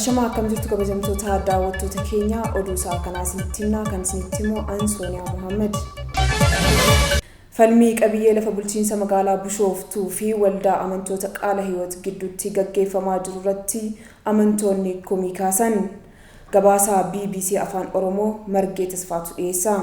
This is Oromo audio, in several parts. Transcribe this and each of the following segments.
Ashamaa, akkam jirtu kabajamtoota daawwattoota keenya? Oduu isaa kanaa isinitti himnaa, kan isinitti himu an Sooniyaa Muhammad. Falmii qabiyyee lafa bulchiinsa magaalaa Bishooftuu fi waldaa amantoota Qaala Hiwoot gidduutti gaggeeffamaa jiru irratti amantoonni komii kaasan. Gabaasaa BBC Afaan Oromoo Margee Tasfaatu dhiyeessa.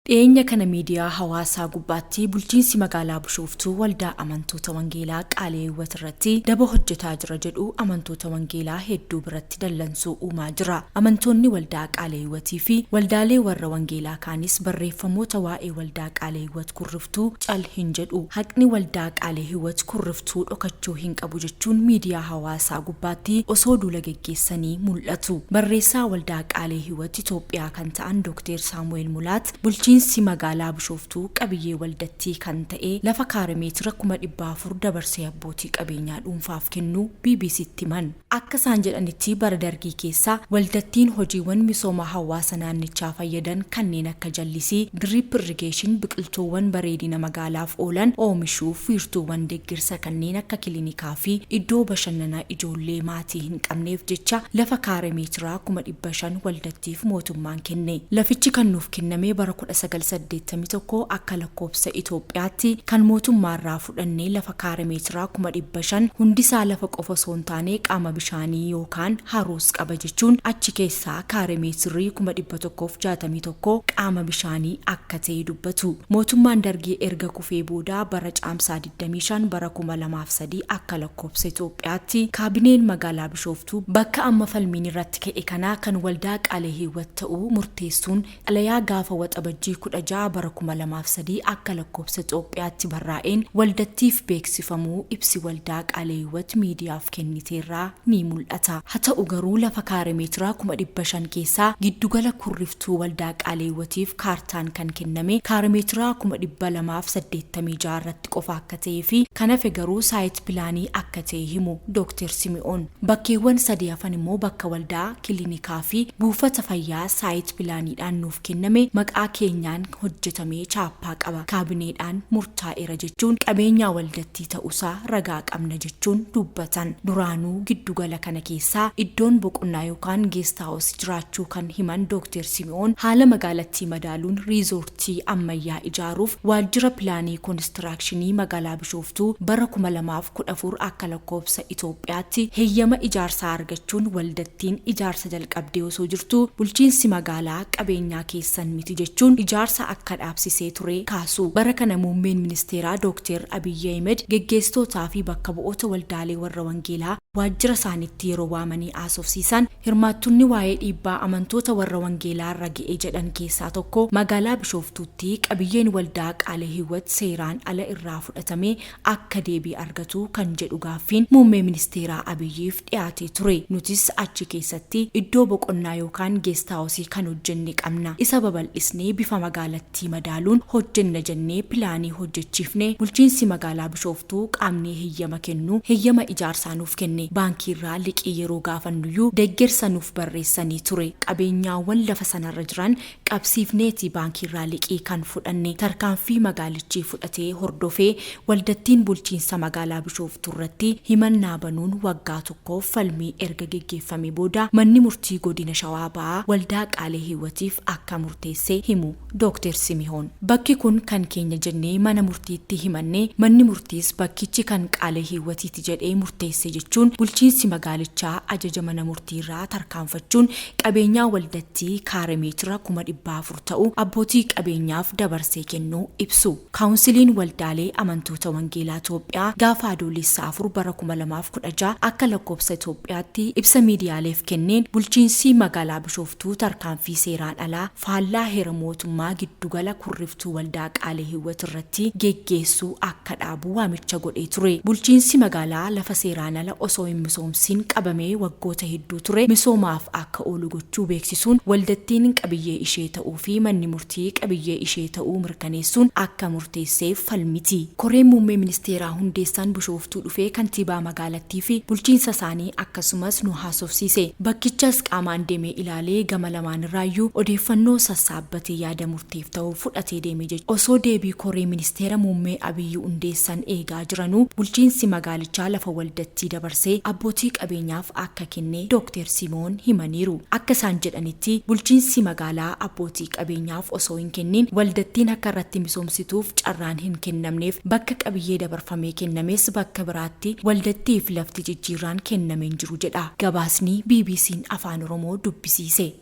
Dhiyeenya kana miidiyaa hawaasaa gubbaatti bulchiinsi magaalaa Bishooftuu waldaa amantoota wangeelaa Qaala Hiwwat irratti daba hojjetaa jira jedhu amantoota wangeelaa hedduu biratti dallansuu uumaa jira. Amantoonni waldaa Qaala Hiwwatii fi waldaalee warra wangeelaa kaanis barreeffamoota waa'ee waldaa Qaala Hiwwat Kurriftuu cal hin jedhu. Haqni waldaa Qaala Hiwwat Kurriftuu dhokachuu hin qabu jechuun miidiyaa hawaasaa gubbaatti osoo duula geggeessanii mul'atu. Barreessaa waldaa Qaala Hiwwat Itoophiyaa kan ta'an Dookteer Saamu'eel Mulaat, bulchiinsi magaalaa Bishooftuu qabiyyee waldattii kan ta'e lafa kaaremeetira 400,000 dabarsee abbootii qabeenyaa dhuunfaaf kennuu BBCtti himan. Akka isaan jedhanitti, bara Dargii keessa waldattiin hojiiwwan misooma hawaasa naannichaa fayyadan kanneen akka jallisii, drip irrigation, biqiltuuwwan bareedina magaalaaf oolan oomishuuf, wiirtuuwwan deeggarsa kanneen akka kilinikaa fi iddoo bashannanaa ijoollee maatii hin qabneef jecha lafa kaare meetiraa 500,000 waldattiif mootummaan kenne. Lafichi kan nuuf kenname bara 1981 akka lakkoofsa Itoophiyaatti. Kan mootummaarraa fudhanne lafa kaare meetiraa 500,000 hundisaa lafa qofa osoo hin taane qaama bishaanii yookaan haroos qaba jechuun, achi keessaa kaare meetirri 161,000 qaama bishaanii akka ta'e dubbatu. Mootummaan Dargii erga kufee booda bara Caamsaa 25 bara 2003 akka lakkoofsa Itoophiyaatti kaabineen magaalaa Bishooftuu bakka amma falmiin irratti ka'e kana kan waldaa Qaala Hiwwat ta'uu murteessuun xalayaa gaafa Waxabajjii 16 bara 2003 akka lakkoofsa Itoophiyaatti barraa'een waldattiif beeksifamuu ibsi waldaa Qaala Hiwwat miidiyaaf kenniteerraa ni mul'ata. Haa ta'u garuu, lafa kaare meetiraa 500,000 keessaa giddugala Kurriftuu waldaa Qaala Hiwwatiif kaartaan kan kenname kaare meetiraa 286,000 irratti qofa akka ta'ee fi kan hafe garuu site pilaanii akka ta'e himu Dooktar Simi'oon. Bakkeewwan sadii hafan immoo bakka waldaa, kilinikaa fi buufata fayyaa site pilaaniidhaan nuuf kenname, maqaa keenyaan hojjetamee chaappaa qaba, kaabineedhaan murtaa'eera jechuun qabeenyaa waldattii ta'uusaa ragaa qabna jechuun dubbatan. Duraanuu giddugala kana keessaa iddoon boqonnaa yookaan guest house jiraachuu kan himan Dooktar Simi'oon, haala magaalattii madaaluun riizoortii ammayyaa ijaaruuf waajjira pilaanii konistiraakshinii magaalaa Bishooftuu bara 2014 akka lakkoofsa Itoophiyaatti heeyyama ijaarsaa argachuun waldattiin ijaarsa jalqabdee osoo jirtuu bulchiinsi magaalaa qabeenyaa keessan miti jechuun ijaarsa akka dhaabsisee ture kaasu. Bara kana muummeen ministeeraa Dooktar Abiyyi Ahimad geggeessitootaa fi bakka bu'oota waldaalee warra wangeelaa waajjira isaaniitti yeroo waamanii haasofsiisan, hirmaattonni waa'ee dhiibbaa amantoota warra wangeelaa irra ga'e jedhan keessaa tokko magaalaa Bishooftuutti qabiyyeen waldaa Qaala Hiwwat seeraan ala irraa fudhatame akka deebii argatu kan jedhu gaaffiin muummee ministeeraa Abiyyiif dhiyaatee ture. Nutis achi keessatti iddoo boqonnaa yookaan guest house kan hojjenne qabna. Isa babal'isnee bifa magaalattii madaaluun hojjenna jennee pilaanii hojjechiifne. Bulchiinsi magaalaa Bishooftuu qaamni heyyama kennu heyyama ijaarsaa nuuf kenne. Baankiirraa liqii yeroo gaafannuyyuu deeggarsa nuuf barreessanii ture. Qabeenyaawwan lafa sanarra jiran qabsiifneeti baankiirraa liqii kan fudhanne. Tarkaanfii magaalichi fudhatee hordofee waldattiin bulchiinsa magaalaa Bishooftuu irratti himannaa banuun waggaa tokkoof falmii erga geggeeffamee booda manni murtii godina Shawaa Bahaa waldaa Qaalee Hiwwatiif akka murteesse himu Dooktar Simihoon. Bakki kun kan keenya jennee mana murtiitti himanne, manni murtiis bakkichi kan Qaalee Hiwwatiiti jedhee murteesse jechuun, bulchiinsi magaalichaa ajaja mana murtiirraa tarkaanfachuun qabeenyaa waldattii kaare meetira 400,000 ta'u abbootii qabeenyaaf dabarsee kennuu ibsu. Kaawunsiliin Waldaalee Amantoota Wangeelaa Itoophiyaa gaafa Adoolessa 4 bara 2016 akka lakkoofsa Itoophiyaatti ibsa miidiyaaleef kenneen, bulchiinsii magaalaa Bishooftuu tarkaanfii seeraan alaa faallaa heera mootummaa giddugala Kurriftuu waldaa Qaale Hiwwat irratti geggeessuu akka dhaabu waamicha godhee ture. Bulchiinsi magaalaa lafa seeraan ala osoo hin misoomsiin qabamee waggoota hedduu ture misoomaaf akka oolu gochuu beeksisuun, waldattiin qabiyyee ishee ta'uu fi manni murtii qabiyyee ishee ta'uu mirkaneessuun akka murteesseef falmiti. Koreen muummee ministeeraa hundeessan Bishooftuu dhufee kantiibaa magaalattii fi bulchiinsa isaanii akkasumas nu haasofsiise. Bakkichas qaamaan deemee ilaalee gama lamaanirraayyuu odeeffannoo sassaabbatee yaada Yaada murteef ta'u fudhatee deeme jechuudha. Osoo deebii koree ministeera muummee Abiyyi hundeessan eegaa jiranuu, bulchiinsi magaalichaa lafa waldattii dabarsee abbootii qabeenyaaf akka kenne Dooktar Simoon himaniiru. Akka isaan jedhanitti, bulchiinsi magaalaa abbootii qabeenyaaf osoo hin kennin waldattiin akka irratti misoomsituuf carraan hin kennamneef. Bakka qabiyyee dabarfamee kennames bakka biraatti waldattiif lafti jijjiirraan kenname hin jiru jedha gabaasni BBC'n Afaan Oromoo dubbisiise.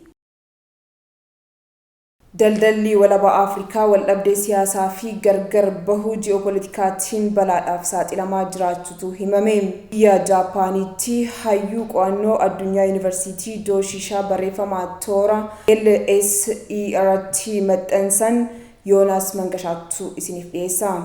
Daldalli walabaa Afrikaa waldhabdee siyaasaa fi gargar bahuu ji'oopolitikaatiin balaadhaaf saaxilamaa jiraachuutu himame. Biyya Jaapaanitti hayyuu qo'annoo addunyaa Yuunivarsiitii Dooshishaa barreeffama toora LSE irratti maxxansan Yoonaas Mangashaattu isiniif dhiyeessa.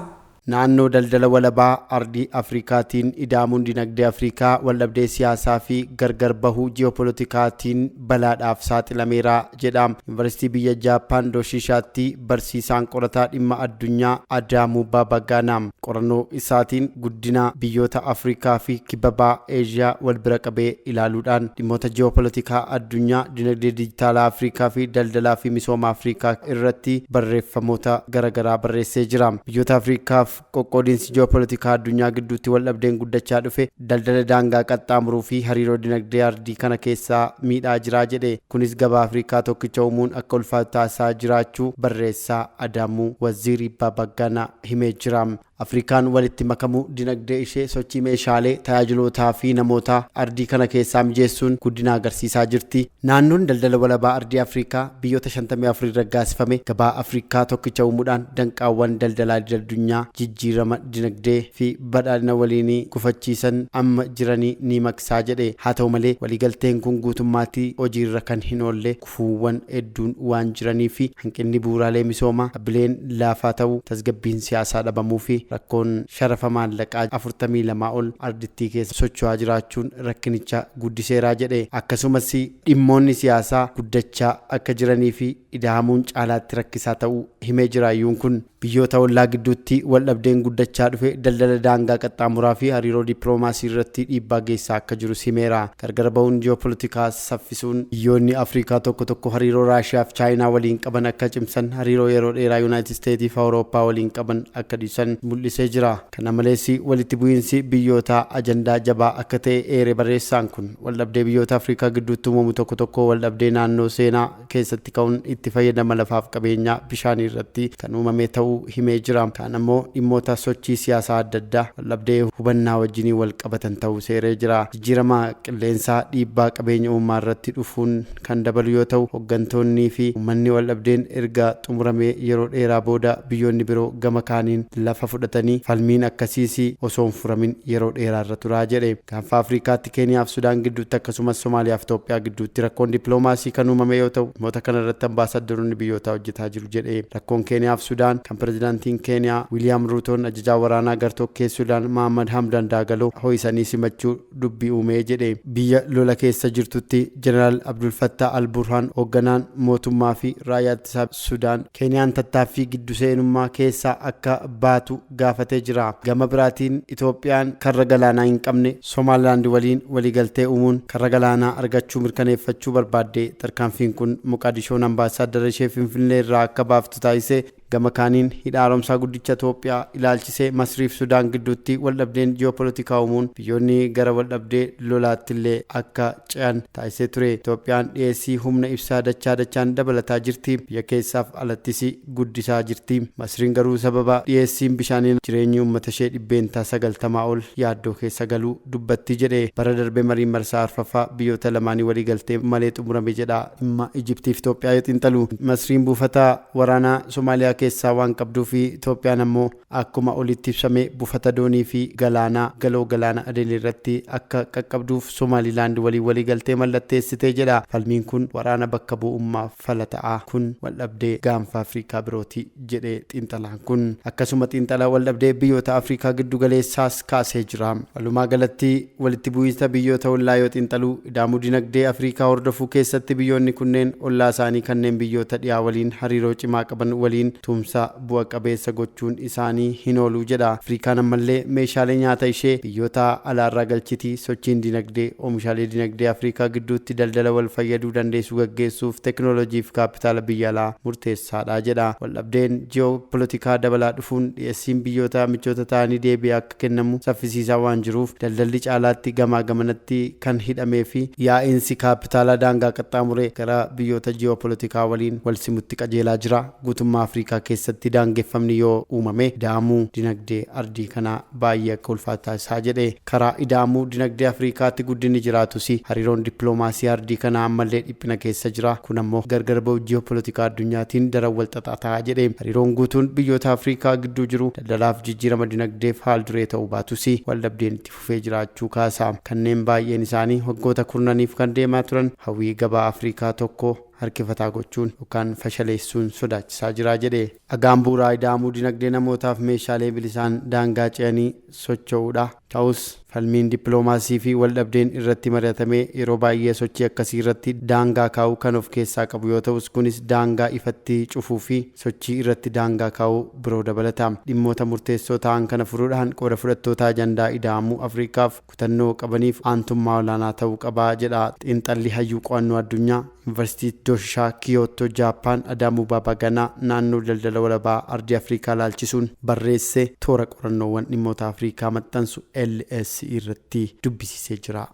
Naannoo daldala walabaa ardii Afrikaatiin ida'amuun dinagdee Afrikaa waldhabdee siyaasaa fi gargar bahuu ji'oopolitikaatiin balaadhaaf saaxilameera jedha. Yuunivarsiitii biyya Jaappaan Dooshishaatti barsiisaan qorataa dhimma addunyaa Adaamuu Baabagaanaa qorannoo isaatiin guddina biyyoota Afrikaa fi kibba baha Eeshiyaa wal bira qabee ilaaluudhaan dhimmoota ji'oopolitikaa addunyaa, dinagdee dijitaalaa Afrikaa fi daldalaa fi misooma Afrikaa irratti barreeffamoota garaagaraa barreessee jira. Biyyoota Afrikaaf qoqqoodiinsi ji'oopolitikaa addunyaa gidduutti wal dhabdeen guddachaa dhufe daldala daangaa qaxxaamuruu fi hariiroo dinagdee ardii kana keessaa miidhaa jiraa jedhe. Kunis gabaa Afrikaa tokkicha uumuun akka ulfaatu taasisaa jiraachuu barreessaa Adaamuu Waziirii Baabagaanaa himee jira. Afrikaan walitti makamuu dinagdee ishee sochii meeshaalee, tajaajilootaa fi namoota ardii kana keessaa mijeessuun guddina agarsiisaa jirti. Naannoon daldala walabaa ardii Afrikaa biyyoota 54 raggaasifame gabaa Afrikaa tokkicha uumuudhaan danqaawwan daldalaa addunyaa jijjiirama dinagdee fi badhaadhina waliinii gufachiisan amma jiranii ni maqsaa jedhe. Haa ta'u malee, waliigalteen kun guutummaatti hojiirra kan hin oolle gufuuwwan hedduun waan jiranii fi hanqinni bu'uuraalee misoomaa, dhaabbileen laafaa ta'uu, tasgabbiin siyaasaa dhabamuu fi rakkoon sharafa maallaqaa 42 ol ardittii keessa socho'aa jiraachuun rakkinicha guddiseeraa jedhe. Akkasumas dhimmoonni siyaasaa guddachaa akka jiranii fi ida'amuun caalaatti rakkisaa ta'uu himee jiraayyuun kun biyyoota ollaa gidduutti wal dhabdeen guddachaa dhufe daldala daangaa qaxxaamuraa fi hariiroo dippiloomaasii irratti dhiibbaa geessaa akka jiru himeera. Gargar bahuun ji'oopolitikaa saffisuun biyyoonni Afrikaa tokko tokko hariiroo Raashiyaa fi Chaayinaa waliin qaban akka cimsan, hariiroo yeroo dheeraa Yuunaayitid Isteetii fi Awurooppaa waliin qaban akka dhiisan mul'isee jira. Kana malees, walitti bu'iinsi biyyootaa ajandaa jabaa akka ta'e eere barreessaan kun, wal dhabdee biyyoota Afrikaa gidduutti uumamu tokko tokko wal dhabdee naannoo seenaa keessatti ka'uun itti fayyadama lafaaf qabeenyaa bishaanii irratti kan uumame ta'uu himee jira. Kaan ammoo dhimmoota sochii siyaasaa adda addaa wal dhabdee hubannaa wajjinii wal qabatan ta'uu seeree jira. Jijjiirama qilleensaa dhiibbaa qabeenya uumamaa irratti dhufuun kan dabalu yoo ta'u, hooggantoonnii fi uummanni wal dhabdeen erga xumuramee yeroo dheeraa booda biyyoonni biroo gama kaaniin lafa fudhatanii falmiin akkasiis osoo hin furamin yeroo dheeraa irra turaa jedhe. Gaanfa Afrikaatti Keeniyaa fi Sudaan gidduutti, akkasumas Somaaliyaa fi Itoophiyaa gidduutti rakkoon dippiloomaasii kan uumame yoo ta'u, dhimmoota kana irratti ambaasaaddoroonni biyyootaa hojjetaa jiru jedhe. Rakkoon Keeniyaa fi Sudaan kan pirezidaantiin Keeniyaa Wiiliyaam Ruutoon ajajaa waraanaa gartokkee Sudaan Mahammad Hamdan Daagaloo ho'isanii simachuu dubbii uumee jedhe. Biyya lola keessa jirtutti Jeneraal Abdul Fattah Al Burhaan hoogganaan mootummaa fi raayyaa ittisaa Sudaan Keeniyaan tattaaffii giddu seenummaa keessaa akka baatu gaafatee jira. Gama biraatiin Itoophiyaan karra galaanaa hin qabne Somaalilaand waliin waliigaltee uumuun karra galaanaa argachuu mirkaneeffachuu barbaadde. Tarkaanfiin kun Moqaadishoon ambaasaaddara ishee Finfinnee irraa akka baaftu taasise. Gama kaaniin hidha haaromsaa guddicha Itoophiyaa ilaalchisee Masriif Sudaan gidduutti waldhabdeen ji'oopolitikaa uumuun biyyoonni gara waldhabdee lolaatti illee akka ce'an taasisee ture. Itoophiyaan dhiyeessii humna ibsaa dachaa dachaan dabalataa jirti. Biyya keessaaf alattis guddisaa jirti. Masriin garuu sababa dhiyeessiin bishaanii jireenyi uummata ishee 90% ol yaaddoo keessa galuu dubbatti jedhe. Bara darbe mariin marsaa arfaffaa biyyoota lamaanii waliigaltee malee xumurame jedha. Dhimma Ijiptii fi Itoophiyaa yoo xiinxalu, Masriin buufata waraanaa Somaaliyaa keessaa waan qabduu fi Itoophiyaan ammoo akkuma olitti ibsame buufata doonii fi galaanaa galoo galaana Aden irratti akka qaqqabduuf Somaalilaand waliin waliigaltee mallatteessitee jedha. Falmiin kun waraana bakka bu'ummaaf fala ta'a. Kun waldhabdee gaanfa Afrikaa birooti jedhe xiinxalaan kun. Akkasuma xiinxala waldhabdee biyyoota Afrikaa giddu galeessaas kaasee jira. Walumaa galatti walitti bu'iinsa biyyoota ollaa yoo xiinxalu, ida'amuu dinagdee Afrikaa hordofuu keessatti biyyoonni kunneen ollaa isaanii kanneen biyyoota dhiyaa waliin hariiroo cimaa qaban waliin Tumsa bu'a qabeessa gochuun isaanii hin oolu jedha. Afrikaan ammallee meeshaalee nyaata ishee biyyoota alaarraa galchiti. Sochiin dinagdee oomishaalee dinagdee Afrikaa gidduutti daldala wal fayyaduu dandeessu gaggeessuuf teekinooloojii fi kaapitaala biyya alaa murteessaadha jedha. Waldhabdeen ji'oopolitikaa dabalaa dhufuun dhiyeessiin biyyoota michoota ta'anii deebi'ee akka kennamu saffisiisaa waan jiruuf, daldalli caalaatti gamaa gamanatti kan hidhamee fi yaa'insi kaapitaalaa daangaa qaxxaamuree gara biyyoota ji'oopolitikaa waliin wal simutti qajeelaa jira. Guutummaa Afrikaa keessatti daangeffamni yoo uumame, ida'amuu dinagdee ardii kanaa baay'ee akka ulfaataa isaa jedhe. Karaa ida'amuu dinagdee Afrikaatti guddinni jiraatus, hariiroon dippiloomaasii ardii kanaa ammallee dhiphina keessa jira. Kun ammoo gargar ba'u ji'oopolitikaa addunyaatiin daran wal xaxaa jedhe. Hariiroon guutuun biyyoota Afrikaa gidduu jiru daldalaaf jijjiirama dinagdeef haal duree ta'uu baatus, waldhabdeen itti fufee jiraachuu kaasa. Kanneen baay'een isaanii waggoota kurnaniif kan deemaa turan hawwii gabaa Afrikaa tokko harkifataa gochuun yookaan fashaleessuun sodaachisaa jira jedhe. Dhagaan bu'uuraa ida'amuu dinagdee namootaaf meeshaalee bilisaan daangaa ce'anii socho'uudha. Ta'us, falmiin dippiloomaasii fi waldhabdeen irratti mari'atamee yeroo baay'ee sochii akkasii irratti daangaa kaa'uu kan of keessaa qabu yoo ta'us, kunis daangaa ifatti cufuu fi sochii irratti daangaa kaa'uu biroo dabalata. Dhimmoota murteessoo ta'an kana furuudhaan qooda fudhattoota ajandaa ida'amuu Afrikaaf kutannoo qabaniif aantummaa olaanaa ta'uu qabaa jedha xiinxalli hayyuu qo'annoo addunyaa Yuunivarsiitii Dooshishaa Kiyoottoo Jaappaan Adaamuu Baabaganaa naannoo daldala walabaa ardii Afrikaa laalchisuun barreesse toora qorannoowwan dhimmoota Afrikaa maxxansu LSE irratti dubbisiisee jira.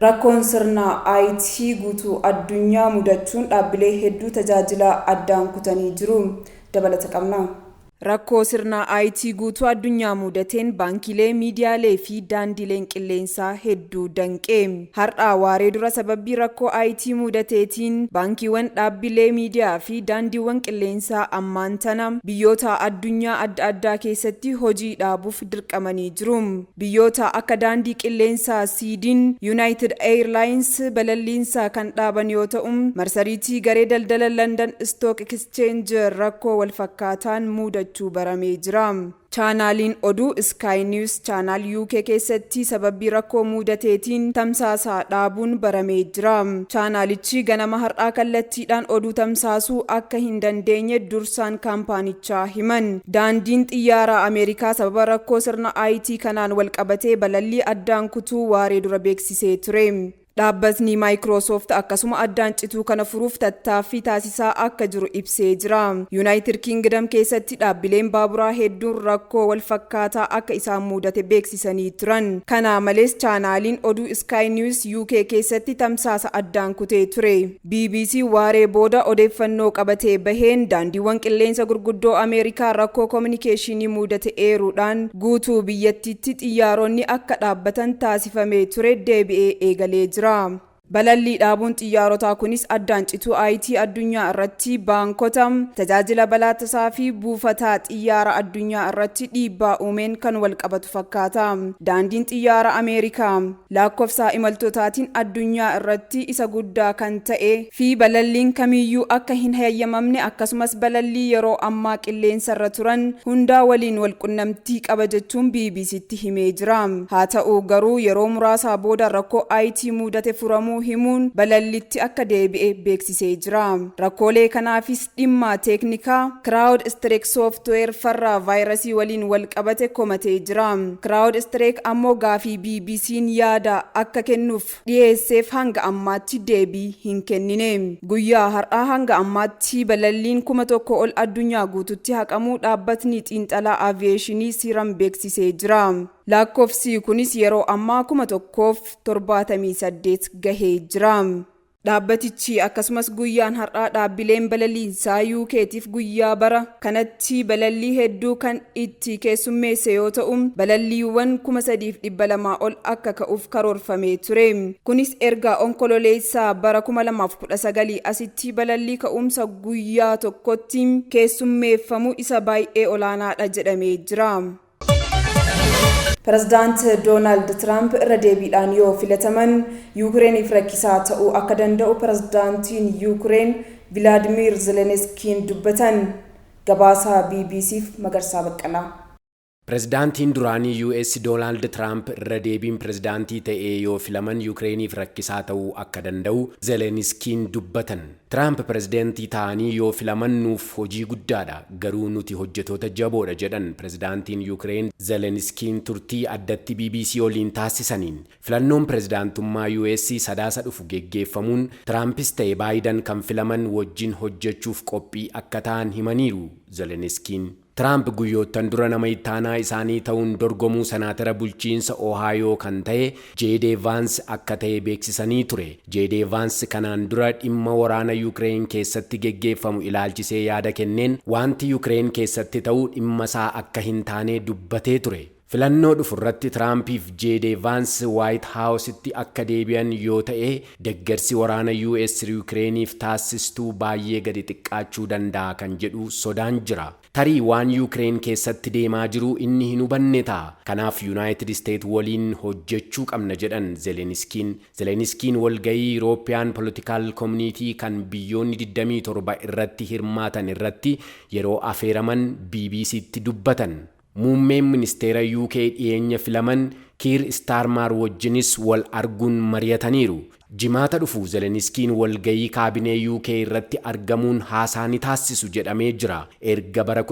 Rakkoon sirna IT guutuu addunyaa mudachuun dhaabbilee hedduu tajaajila addaan kutanii jiru. Dabalata qabna. Rakkoo sirna IT guutuu addunyaa mudateen baankiilee, miidiyaalee fi daandileen qilleensaa hedduu danqe. Har'a waaree dura sababii rakkoo IT mudateetiin baankiiwwan, dhaabbilee miidiyaa fi daandiiwwan qilleensaa ammaan tana biyyoota addunyaa adda addaa keessatti hojii dhaabuuf dirqamanii jiru. Biyyoota akka daandii qilleensaa Siidiin, United Airlines balalliinsaa kan dhaaban yoo ta'u, marsariitii garee daldala London Stock Exchange rakkoo walfakkaataan mudachuu baramee jira. Chaanaaliin oduu Sky News Channel UK keessatti sababii rakkoo mudateetiin tamsaasaa dhaabuun baramee jira. Chaanaalichi ganama har'aa kallattiidhaan oduu tamsaasuu akka hin dandeenye dursaan kaampaanichaa himan. Daandiin xiyyaaraa Ameerikaa sababa rakkoo sirna IT kanaan walqabatee balallii addaan kutuu waaree dura beeksisee ture. Dhaabbatni Microsoft akkasuma addaan cituu kana furuuf tattaaffii taasisaa akka jiru ibsee jira. United Kingdom keessatti dhaabbileen baaburaa hedduun rakkoo wal fakkaataa akka isaan mudate beeksisanii turan. Kana malees, chaanaaliin oduu Sky News UK keessatti tamsaasa addaan kutee ture. BBC waaree booda odeeffannoo qabatee baheen daandiiwwan qilleensa gurguddoo Ameerikaa rakkoo kominikeeshinii mudate eeruudhaan guutuu biyyattiitti xiyyaaronni akka dhaabbatan taasifamee ture deebi'ee eegalee jira. Balallii dhaabuun xiyyaarotaa kunis addaan cituu IT addunyaa irratti baankota, tajaajila balaa tasaa fi buufataa xiyyaara addunyaa irratti dhiibbaa uumeen kan wal qabatu fakkaata. Daandiin xiyyaara Ameerikaa lakkoofsa imaltootaatiin addunyaa irratti isa guddaa kan ta'e fi balalliin kamiyyuu akka hin hayyamamne, akkasumas balallii yeroo ammaa qilleensa irra turan hundaa waliin wal qunnamtii qaba jechuun BBCtti himee jira. Haa ta'u garuu, yeroo muraasaa booda rakkoo IT mudate furamuu himuun balallitti akka deebi'e beeksisee jira. Rakkoolee kanaafis dhimma teeknikaa CrowdStrike software farra vaayirasii waliin wal qabate komatee jira. CrowdStrike ammoo gaafii BBC'n yaada akka kennuuf dhiyeesseef hanga ammaatti deebii hin kennine. Guyyaa har'aa hanga ammaatti balalliin 1000 ol addunyaa guututti haqamuu dhaabbatni xiinxalaa aviyeeshinii Cirium beeksisee jira. Lakkoofsi kunis yeroo ammaa 1078 gahee jira. Dhaabbatichi akkasumas guyyaan har'aa dhaabbileen balaliinsaa UKtiif guyyaa bara kanatti balallii hedduu kan itti keessummeesse yoo ta'u, balalliiwwan 3200 ol akka ka'uuf karoorfamee ture. Kunis erga Onkololeessaa bara 2019 asitti balallii ka'umsa guyyaa tokkotti keessummeeffamu isa baay'ee olaanaadha jedhamee jira. Pirezidaant Doonaald Tiraamp irra deebiidhaan yoo filataman Yuukireeniif rakkisaa ta'uu akka danda'u pirezidaantiin Yuukireen Vilaadimiir Zelenskiin dubbatan. Gabaasaa BBCf Magarsaa Baqqalaa. Pirezidaantiin duraanii US Doonaald Tiraamp irra deebiin pirezidaantii ta'ee yoo filaman Yukireeniif rakkisaa ta'uu akka danda'u Zeleniskiin dubbatan. Tiraamp pirezidaantii ta'anii yoo filaman nuuf hojii guddaadha, garuu nuti hojjetoota jaboodha jedhan pirezidaantiin Yukireen Zeleniskiin turtii addatti BBC waliin taasisaniin. Filannoon pirezidaantummaa US Sadaasa dhufu geggeeffamuun Tiraampis ta'e Baayidan kan filaman wajjin hojjechuuf qophii akka ta'an himaniiru Zeleniskiin. Tiraamp guyyoottan dura nama ittaanaa isaanii ta'uun dorgomuu senaatara bulchiinsa Ohaayoo kan ta'e J.D. Vance akka ta'e beeksisanii ture. J.D. Vance kanaan dura dhimma waraana Yukireen keessatti geggeeffamu ilaalchisee yaada kenneen wanti Yukireen keessatti ta'u dhimma isaa akka hin taane dubbatee ture. Filannoo dhufu irratti Tiraampiif J.D. Vance White Houseitti akka deebi'an yoo ta'e, deggersi waraana US Yukireeniif taasistuu baay'ee gadi xiqqaachuu danda'a kan jedhu sodaan jira. Tarii waan Yukireen keessatti deemaa jiru inni hin hubanne ta'a. Kanaaf United States waliin hojjechuu qabna jedhan Zeleniskiin. Zeleniskiin walgahii European Political Community kan biyyoonni 27 irratti hirmaatan irratti yeroo afeeraman BBCtti dubbatan. Muummeen ministeera UK dhiyeenya filaman Kiir Staarmaar wajjinis wal arguun mari'ataniiru. Jimaata dhufu Zeleniskiin walgahii kaabinee UK irratti argamuun haasaa ni taasisu jedhamee jira. Erga bara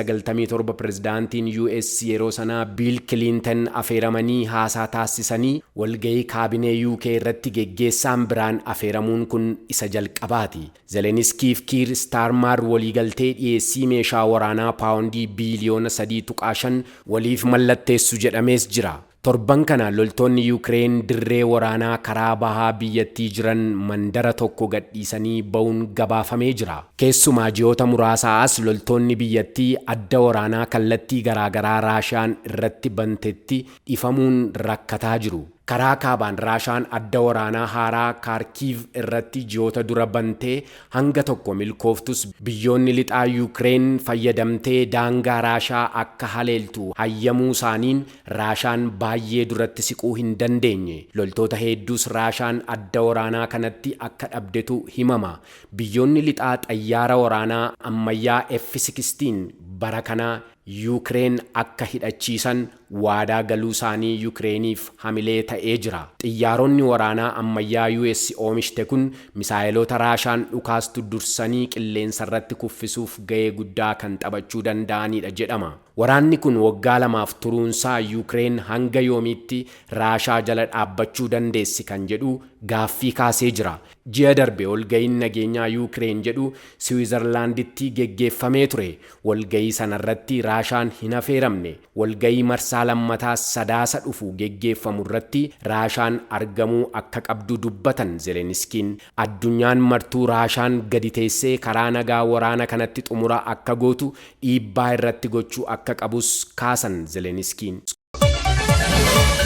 1997 pirezidaantiin US yeroo sanaa Biil Kilinton afeeramanii haasaa taasisanii walgahii kaabinee UK irratti geggeessaan biraan afeeramuun kun isa jalqabaati. Zeleniskiif Kiir Staarmaar waliigaltee dhiyeessii meeshaa waraanaa paawundii biiliyoona 3.5 waliif mallatteessu jedhamees jira. Torban kana loltoonni Yukireen dirree waraanaa karaa bahaa biyyattii jiran mandara tokko gadhiisanii ba'uun gabaafamee jira. Keessumaa ji'oota muraasaa as loltoonni biyyattii adda waraanaa kallattii garaagaraa Raashaan irratti bantetti dhifamuun rakkataa jiru. Karaa kaabaan Raashaan adda waraanaa haaraa Kaarkiiv irratti ji'oota dura bantee hanga tokko milkooftus, biyyoonni lixaa Yukireen fayyadamtee daangaa Raashaa akka haleeltu hayyamuu isaaniin Raashaan baay'ee duratti siquu hin dandeenye. Loltoota hedduus Raashaan adda waraanaa kanatti akka dhabdetu himama. Biyyoonni lixaa xayyaara waraanaa ammayyaa F-16 bara kana Yukireen akka hidhachiisan waadaa galuu isaanii Yukireeniif hamilee ta'ee jira. Xiyyaaronni waraanaa ammayyaa US oomishte kun misaayiloota Raashaan dhukaastu dursanii qilleensa irratti kuffisuuf ga'ee guddaa kan taphachuu danda'anidha jedhama. Waraanni kun waggaa 2f turuunsaa Yukireen hanga yoomiitti Raashaa jala dhaabbachuu dandeessi kan jedhu gaaffii kaasee jira. Ji'a darbe walga'iin nageenyaa Yukireen jedhu Siwiizerlaanditti geggeeffamee ture. Walga'ii sanarratti Raashaan hin afeeramne. Walga'ii marsaa lammataa Sadaasa dhufu geggeeffamu irratti Raashaan argamuu akka qabdu dubbatan Zeleniskiin. Addunyaan martuu Raashaan gadi teessee karaa nagaa waraana kanatti xumura akka gootu dhiibbaa irratti gochuu akka qabus kaasan Zeleniskiin.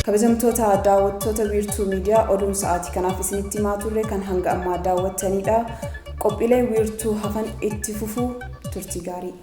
Kabajamtoota daawwattoota Wiirtuu Miidiyaa, oduun sa'aatii kanaaf isinitti himaa turre kan hanga ammaa daawwattanidha. Qophiileen wiirtuu hafan itti fufuu, turtii gaarii.